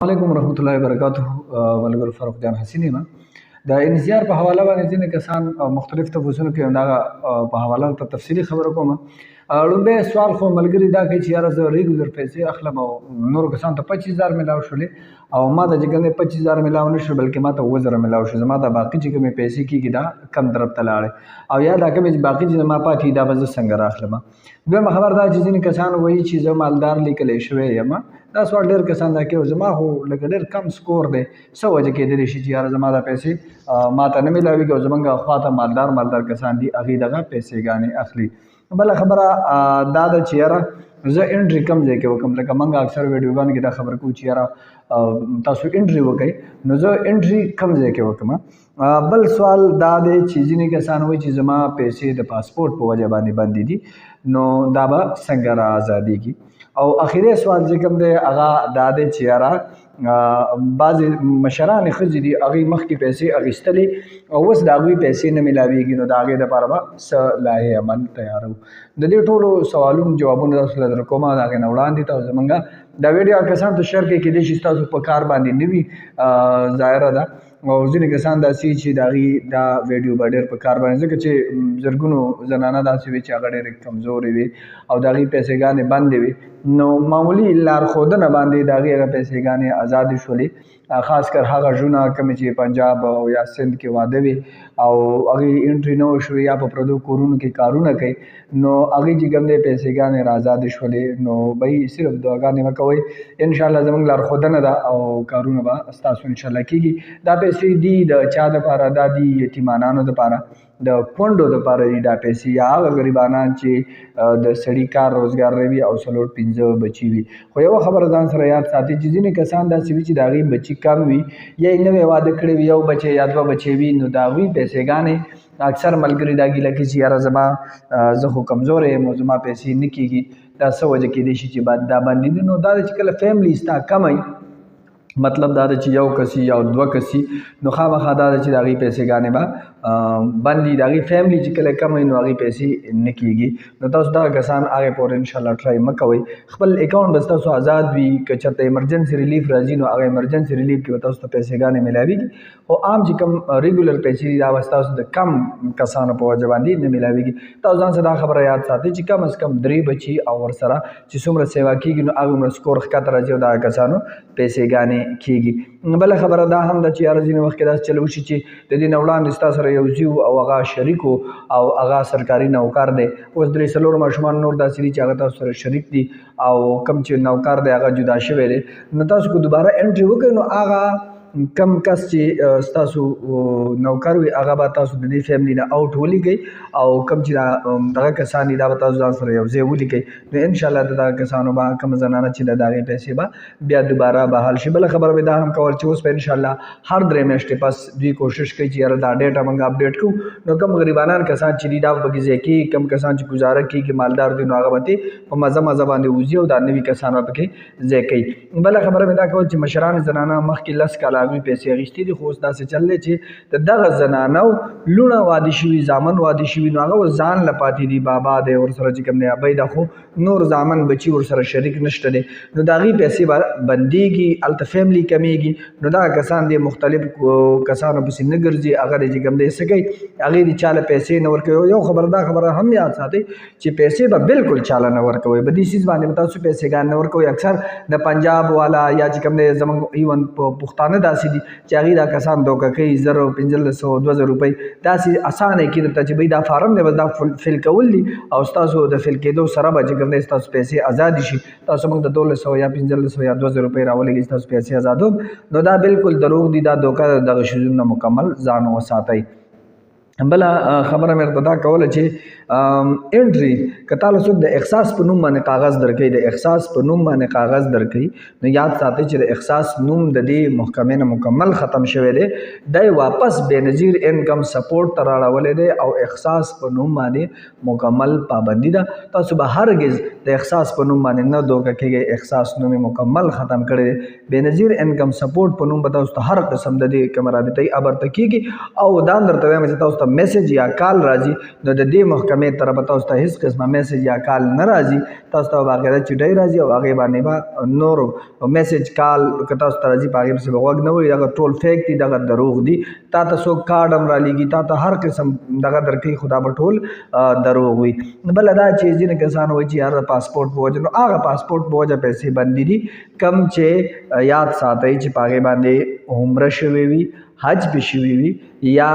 علیکم ورحمت الله وبرکاته. ملګرو، فرخ جان حسین یم. د ان سي آر په حواله باندې ځینې کسان مختلف تفوسونو کې دغه په حواله ته تفصیلي خبره کوم. لومړی سوال خو ملګري دا کوي چې یاره، زه ریګولر پیسې اخلم او نورو کسانو ته 25,000 میلاو شولې او ما ته چې کوم دی 25,000 میلاو نه شو، بلکې ما ته 7000 میلاو شو. زما دا باقي چې کومې پیسې کېږي، دا کم طرف ته لاړې او یا دا کومې چې باقي چې زما پاتې، دا به زه څنګه راخلم؟ دویمه خبر دا چې ځینې کسان وایي چې زه مالدار لیکلی شوی یم. دا سوال ډېر کسان دا کوي، زما خو لکه ډېر کم سکور دی، څه وجه کېدلی شي چې یاره زما دا پیسې ما ته نه میلاویږي او زمونږ خوا ته مالدار مالدار کسان دي، هغوی دغه پیسې ګانې اخلي؟ بله خبره دا ده چې یاره، زه انټري کوم ځای کې وکړم؟ لکه موږ اکثر ویډیوګانو کې دا خبره کوو چې یاره، تاسو انټري وکړئ، نو زه انټري کوم ځای کې وکړم؟ بل سوال دا دی چې ځینې کسان وایي چې زما پیسې د پاسپورټ په وجه باندې بندې دي، نو دا به څنګه را ازادېږي؟ او اخري سوال چې کوم دی، هغه دا دی چې یاره، بعضې مشرانې ښځې دي، هغوی مخکې پیسې اخیستلې او اوس د هغوی پیسې نه میلاویږي، نو د هغې دپاره به څه لایحه عمل تیارو؟ د دې ټولو سوالونو جوابونه تاسو له در کوم. د هغې نه وړاندې تاسو زمونږ دا ویډیو هغه کسانو ته شیر کړئ، کېدای شي ستاسو په کار باندې نه وي، ظاهره ده، او ځینې کسان داسې چې د هغوی دا ویډیو به ډېر په کار باندې، ځکه چې زرګونو زنانه داسې وي چې هغه ډېرې کمزورې وي او د هغوی پیسې ګانې بندې وي، نو معمولي لارښودنه باندې د هغوی هغه پیسې ګانې ازادې شولې. خاص کر هغه ژونه کومې چې پنجاب او یا سند کې واده وي او هغوی انټري نه وشوي یا په پردو کورونو کې کارونه کوي، نو هغوی چې کوم دی پیسې ګانې را ازادې شولې. نو بھئی، صرف دعاګانې مه کوئ، انشاءالله زموږ لارښودنه ده او کارونه به ستاسو انشاءالله کېږي. دا پیسې دي د چا دپاره؟ دا دي یتیمانانو دپاره، د کونډو دپاره دي دا پیسې، یا هغه غریبانان چې د سړي کار روزګار نه وي او څلور پنځه بچي وي. خو یوه خبره ځان سره یاد ساتئ چې ځینې کسان داسې وي چې د هغوی بچي کم وي یا یې نوی واده کړی وي، یو بچی یا دوه بچی وي، نو د هغوی پیسې ګانې اکثر ملګري دا ګیله کوي چې یاره، زما زه خو کمزوری یم او زما پیسې نه کېږي، دا څه وجه کېدای شي چې دا بندې دي؟ نو دا چې کله فیملی ستا کمه وي، مطلب دا دی چې یو کس یا دوه کس، نو خامخا دا دی چې د هغوی پیسې ګانې به بندي. د هغوی فیملی چې کله کمه وي، نو هغوی پیسې نه کېږي. نو تاسو دغه کسان هغې پورې انشاءالله ټرای مه کوئ. خپل اکاونټ به ستاسو ازاد وي. که چېرته ایمرجنسي ریلیف راځي، نو هغه ایمرجنسي ریلیف کې به تاسو ته پیسې ګانې میلاویږي، خو عام چې کوم ریګولر پیسې دي، دا به ستاسو د کم کسانو په وجه باندې نه میلاویږي. تاسو ځان سره دا خبره یاد ساتئ چې کم از کم درې بچي او ورسره چې څومره سیوا کېږي، نو هغه عمر سکور ښکته راځي او دغه کسانو پیسې ګانې کېږي. بله خبره دا هم ده چې یاره، ځینې وخت کې داسې چل وشي چې د دې نه وړاندې ستا سره یو زوی او هغه شریک او هغه سرکاري نوکر دی، اوس درې څلور ماشومان نور داسې دي چې هغه تاسو سره شریک دي او کم چې نوکر دی هغه جدا شوی دی، نو تاسو که دوباره انټري وکړئ، نو هغه کم کس چې ستاسو نوکر وي، هغه به تاسو د دې فیملی نه اوټ ولیکئ او کم چې دغه کسان دي، دا به تاسو ځان سره یو ځای ولیکئ، نو انشاءالله د دغه کسانو به کوم زنانه چې د هغې پیسې به بیا دوباره بحال شي. بله خبره به دا هم کول چې اوس به انشاءالله هر 3 میاشتې پس دوی کوشش کوي چې یاره، دا ډیټا موږ اپډیټ کړو، نو کم غریبانان کسان چې دي، دا به پکې ځای کېږي. کم کسان چې ګزاره کېږي، مالدار دي، نو هغه به ترې په مزه مزه باندې وځي او دا نوي کسان به پکې ځای کوي. بله خبره مې دا کول چې مشران زنانه مخکې 10 کاله هغوی پیسې اخیستې دي، خو اوس داسې چل دی چې د دغه زنانو لوڼه واده شوي، زامن واده شوي، نو هغه اوس ځان له پاتې دي، بابا دی ورسره چې کوم دی، ابۍ ده، خو نور زامن بچي ورسره شریک نشته دی، نو د هغوی پیسې به بندېږي، هلته فیملی کمیږي. نو دغه کسان دې مختلف کسانو پسې نه ګرځي، هغه دې چې کوم دی څه کوي، هغې دې چاله پیسې نه ورکوي. یو خبره، دا خبره هم یاد ساتئ چې پیسې به بالکل چاله نه ورکوئ، په دې څیز باندې به تاسو پیسې ګان نه ورکوئ. اکثر د پنجاب والا یا چې کوم دی زموږ ایون پښتانه داسې دي چې هغوی دا کسان دوکه کوي، 1000، 1500، 2000 روپۍ داسې اسانه کړي درته چې بھئی دا فارم دی، بس دا فل کول دي او ستاسو د فل کېدو سره به چې کوم دی ستاسو پیسې ازادې شي، تاسو موږ د 1200 یا 1500 یا 2000 روپۍ راولېږئ، ستاسو پیسې ازادوم. نو دا بالکل دروغ دي، دا دوکه ده، دغه شیزونه مکمل ځان وساتئ. بله خبره مې درته دا کوله چې انټري که تاسو څوک د احساس په نوم باندې کاغذ درکوي، د احساس په نوم باندې کاغذ درکوي، نو یاد ساتئ چې د احساس نوم د دې محکمې نه مکمل ختم شوی دی. دی واپس بېنظیر انکم سپورټ ته راړولی دی او احساس په نوم باندې مکمل پابندي ده. تاسو به هرګز د احساس په نوم باندې نه دوکه کېږئ. احساس نوم یې مکمل ختم کړی دی. بېنظیر انکم سپورټ په نوم به تاسو ته هر قسم د دې کومه رابطه وي، ابرته کېږي. او دا هم درته وایم چې تاسو ته ته میسج یا کال راځي، نو د دې محکمې طرفه تاسو ته هیڅ قسمه میسج یا کال نه راځي. تاسو ته باقاعده چټۍ راځي او هغې باندې به نور میسج کال که تاسو ته راځي په هغې پسې به غوږ نه وهي. دغه ټول فیک دي، دغه دروغ دي. تا ته څوک کارډ هم رالیږي، تا ته هر قسم دغه درکوي، خو دا به ټول دروغ وي. بله دا چې ځینې کسان وایي چې یار د پاسپورټ په وجه، نو هغه پاسپورټ په وجه پیسې بندې دي، کم چې یاد ساتئ چې په هغې باندې عمره شوې وي، حج پې شوي وي، یا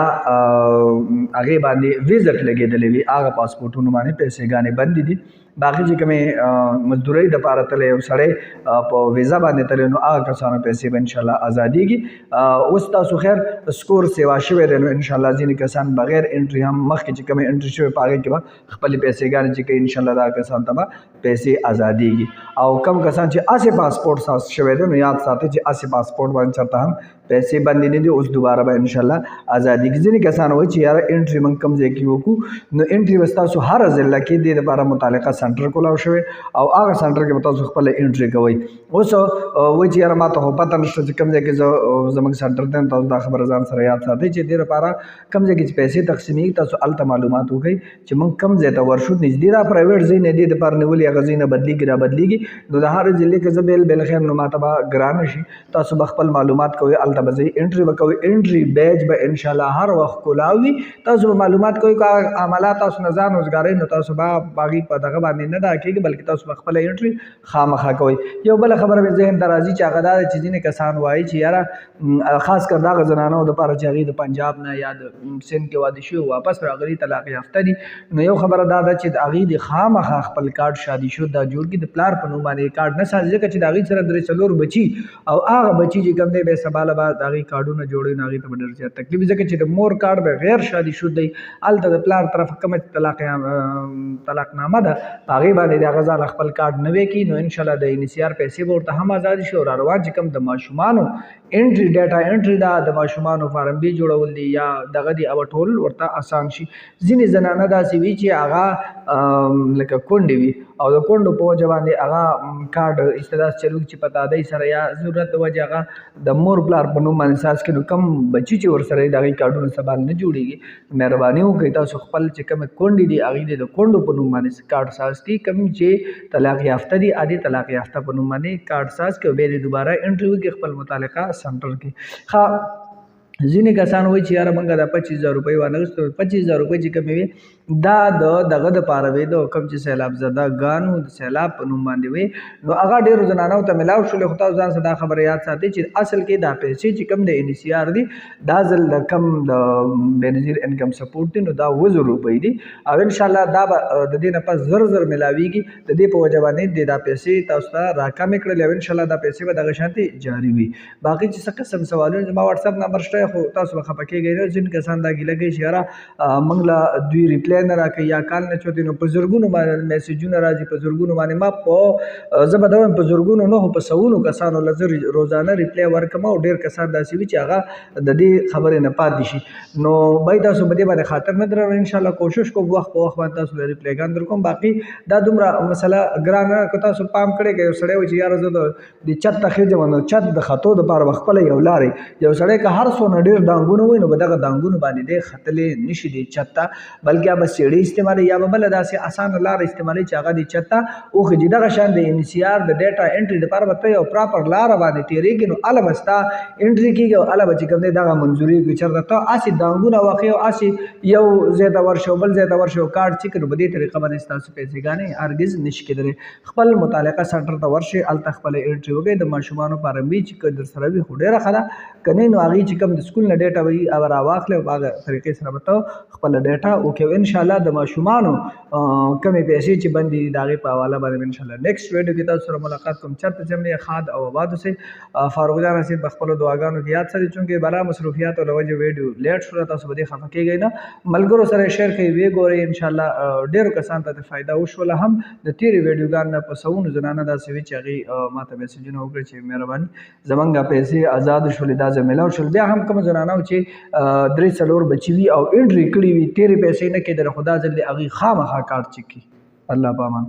هغې باندې ویزټ لګېدلی وي، هغه پاسپورټونو باندې پیسې ګانې بندې دي. باقي چې کومې مزدورۍ دپاره تللی یو سړی په ویزه باندې تللی، نو هغه کسانو پیسې به انشاءالله ازادېږي. اوس تاسو خیر سکور سیوا شوی دی، نو انشاءالله ځینې کسان بغیر انټري هم مخکې چې کومې انټري شوې په هغې کې به خپلې پیسې ګانې چې کوي انشاءالله دغه کسان ته به پیسې ازادېږي. او کم کسان چې هسې پاسپورټ ساز شوی دی، نو یاد ساتئ چې هسې پاسپورټ باندې چېرته هم پیسې بندې نه دي، اوس دوباره به انشاءالله ازادېږي. ځینې کسان وایي چې یاره انټري موږ کوم ځای کې وکړو، نو انټري به ستاسو هره ضلع کې دې دپاره متعلقه سنټر کولاو شوی او هغه سنټر کې به تاسو خپله انټري کوئ. اوس وایي چې یاره ما ته خو پته نشته چې کوم ځای کې زه زموږ سنټر دی، نو تاسو دا خبره ځان سره یاد ساتئ چې دې دپاره کوم ځای کې چې پیسې تقسیمېږي تاسو هلته معلومات وکړئ چې موږ کوم ځای ته ورشو. نږدې دا پرایویټ ځای نه دی دپاره نیولي، هغه ځای نه بدلېږي را بدلېږي، نو د هرې ضلعې که زه بېل بېل ښیم نو ما ته به ګرانه شي. تاسو به خپل معلومات کوئ، هلته به ځئ انټري به کوئ، انټري بیج به انشاءالله هر وخت کولاو وي. تاسو به معلومات کوئ، که هغه عمله تاسو نه ځان وزګارئ نو تاسو به هغې په دغه باندې نه دا کېږي، بلکې تاسو به خپله انټري خامخا کوئ. یو بله خبره مې ذهن ته راځي چې هغه دا ده چې ځینې کسان وایي چې یاره خاص کر دغه زنانو دپاره چې هغې د پنجاب نه یا د سند کې واده شوي واپس راغلي طلاق یافته دي، نو یو خبره دا ده چې د هغې د خامخا خپل کارډ شادي شد دا جوړ کړي، د پلار په نوم باندې کارډ نه سازي، ځکه چې د هغې سره 3-4 بچي او هغه بچي چې کوم دی بیا سبا له به د هغې کارډونه جوړوي، نو هغې ته به ډېر زیات تکلیف وي، ځکه چې د مور کارډ به غیر شادي شد دی، هلته د پلار طرف کومه چې طلاقنامه ده په هغې باندې د هغه ځانه خپل کارډ نوی کړي، نو انشاءالله د این سی آر پیسې به ورته هم ازادې شي. او را روان چې کوم د ماشومانو انټري ډیټا انټري ده، د ماشومانو فارم بي جوړول دي یا دغه دي، هغه ټول ورته اسان شي. ځینې زنانه داسې وي چې هغه لکه کونډې وي او د کونډو په وجه باندې هغه کارډ ایسته داسې چلو چې په تادۍ سره یا ضرورت د وجې هغه د مور پلار په نوم باندې ساز کړي، نو کم بچي چې ورسره وي د هغې کارډونه سبا نه جوړېږي. مهرباني وکړئ تاسو خپل چې کومې کونډې دي هغې دې د کونډو په نوم باندې کارډ ساز کړي، کوم چې طلاق یافته دي هغې طلاق یافته په نوم باندې کارډ ساز کړي او بیا دې دوباره انټري وکړي خپل متعلقه سنټر کې. ځینې کسان وایي چې یاره مونږ دا 25,000 روپۍ وانه غوښتو، 25,000 روپۍ چې کومې وې دا د دغه دپاره وې، د کوم چې سیلاب زده ګانو د سیلاب په نوم باندې وې، نو هغه ډېرو زنانو ته میلاو شولې. خو تاسو ځان سره دا خبره یاد ساتئ چې اصل کې دا پیسې چې کوم د این سی آر دي دا ځل د کم د بېنظیر انکم سپورټ دي، نو دا 7,000 روپۍ دي او انشاءالله دا به د دې نه پس زر زر میلاویږي. د دې په وجه باندې دې دا پیسې تاسو ته راکمې کړلې او انشاءالله دا پیسې به دغه شانتې جاري وي. باقي چې څه قسم سوالونه زما واټساپ نمبر شته، خو تاسو به خفه کېږئ نه. ځینې کسان دا ګیله کوي چې یاره موږ له دوی ریپلی نه راکوي یا کال نه چوتي، نو په زرګونو باندې میسجونه راځي، په زرګونو باندې ما په زه به دا وایم په زرګونو نه خو په سوونو کسانو له زه روزانه ریپلی ورکړم او ډېر کسان داسې وي چې هغه د دې خبرې نه پاتې شي. نو باید تاسو په دې باندې خاطر نه درنو، انشاءالله کوشش کوم وخت په وخت باندې تاسو له ریپلیګان درکوم. باقي دا دومره مسله ګرانه نه، که تاسو پام کړئ که یو سړی وایي چې یاره زه د چت ته خېژم، نو چت د ختو دپاره به خپله یو لارې یو سړی که هر څونه ډېر دانګونه وي نو به دغه دانګونو باندې دی ختلی نه شي دی چت ته، بلکې یا به سیړې استعمالوي یا به بله داسې اسانه لاره استعمالوي چې هغه دی چت ته وخېژي. دغه شان د این سی آر د ډیټا انټري دپاره به ته یو پراپر لاره باندې تېرېږي، نو هله به ستا انټري کېږي او هله به چې کوم دی دغه منظورېږي. چېرته ته هسې دانګونه واخلې او هسې یو ځای ته ورشې او بل ځای ته ورشې او کارډ چې کړې، نو په دې طریقه باندې ستاسو پیسې ګانې هرګز نه شي کېدلی. خپل متعلقه سنټر ته ورشئ، هلته خپله انټري وکړئ. د ماشومانو فارم بي چې که در سره وي خو ډېره ښه ده، که نه نو هغې چې کوم د سکول نه ډیټا وي هغه راواخلې او په هغه طریقې سره به ته خپله ډیټا وکړې. او انشاءالله د ماشومانو کمې پیسې چې بندې دي د هغې په حواله باندې به انشاءالله نیکسټ ویډیو کې تاسو سره ملاقات کوم. چېرته چې هم یې ښاد او اباد اوسئ. فاروق جان حسین په خپلو دعاګانو کې یاد ساتئ، چونکې بلا مصروفیاتو له وجې ویډیو لیټ شوله، تاسو به دې خفه کېږئ نه. ملګرو سره یې شیر کړئ، ویې ګورئ، انشاءالله ډېرو کسانو ته د فایده وشوله. هم د تېرې ویډیوګانو نه په سوونو زنانه داسې وي چې هغې ما ته میسجونه وکړل چې مهرباني زمونږ پیسې ازادې شولې، دا ځای میلاو شول. بیا هم کوم زنانه وو چې 3-4 بچي وي او انټري کړي وي، تېرې پیسې نه کېدلې، خو دا ځل دې هغې خامخا کارت چک کړي. الله په امان.